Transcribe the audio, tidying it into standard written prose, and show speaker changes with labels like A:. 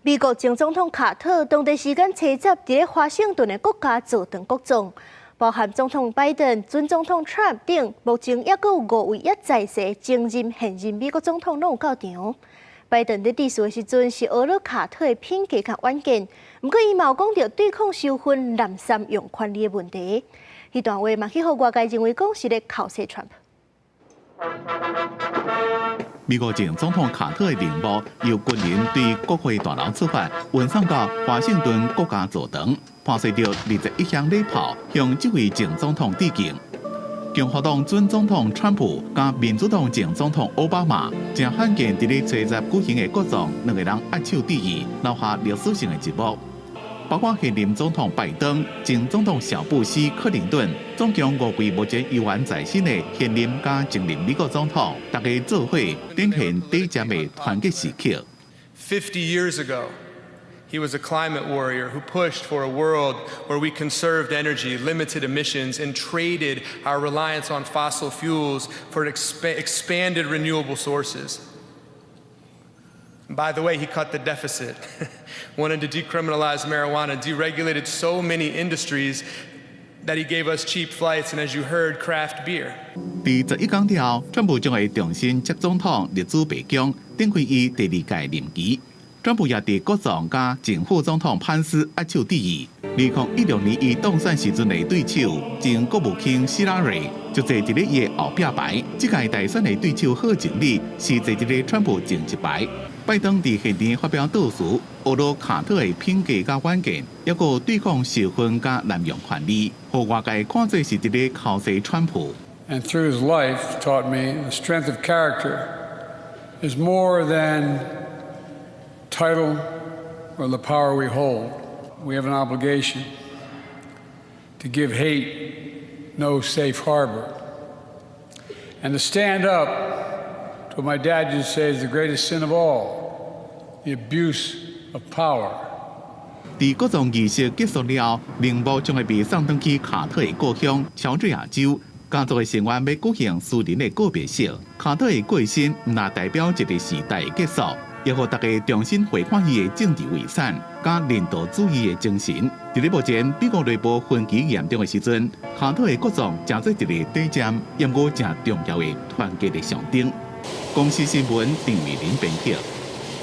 A: 美國前總統卡特當地時間初十佇咧華盛頓的國家座堂國葬，包含總統拜登、準總統川普等，目前猶閣有五位猶在世前任、現任美國總統攏有到場。拜登佇致辭的時陣是呵咾卡特的品格佮遠見，毋過伊嘛有講著對抗收分濫濫用權力的問題。彼段話嘛去予外界認為講是咧剾洗川普。
B: 美國前總統卡特的陵墓由軍人對國會大樓出發，運送到華盛頓國家座堂，伴隨著21響禮炮，向這位前總統致敬。共和黨準總統川普佮民主黨前總統奧巴馬，誠罕見佇咧初十舉行的國葬，兩个人握手致意，留下歷史性的一幕。包括現任總統拜登、前總統小布希、克林頓，總共五位目前猶原在生的現任佮前任美國總統，大家做伙展現短暫的團結時刻。
C: 50 years ago, he was a climate warrior who pushed for a world where we conserved energy, limited emissions, and traded our reliance on fossil fuels for expanded renewable sources. By the way, he cut the deficit, wanted to decriminalize marijuana, deregulated so many industries that he gave us cheap flights and, as you heard, craft beer.
B: 佇11工了後，川普將會重新接總統入主白宮，展開伊第二屆任期。川普也佇國葬佮前副總統潘斯握手致意。2016年伊當選時陣的對手前國務卿希拉蕊就坐佇咧伊的後壁排。這屆大選的對手賀錦麗是坐佇咧川普前一排。拜登佇現場發表悼詞，呵咾卡特的品格佮遠見，猶閣對抗洩憤佮濫用權力，予外界看做是佇咧剾洗川普。
D: And through his life taught me the strength of character is more than title or the power we hold. We have an obligation to give hate no safe harbor and to stand up to what my dad used to say is the greatest sin of all, the abuse of power.
B: 佇國葬儀式結束了後，陵墓將會被送轉去卡特的故鄉喬治亞州。家族的成員欲舉行私人的告別式。卡特的過身，毋但代表一個時代的結束，也予大家重新回看伊的政治遺產佮人道主義的精神。佇咧目前美國內部分歧嚴重的時陣，卡特的國葬成做一個短暫，毋過誠重要的團結的象徵。公視新聞陳偉林編輯。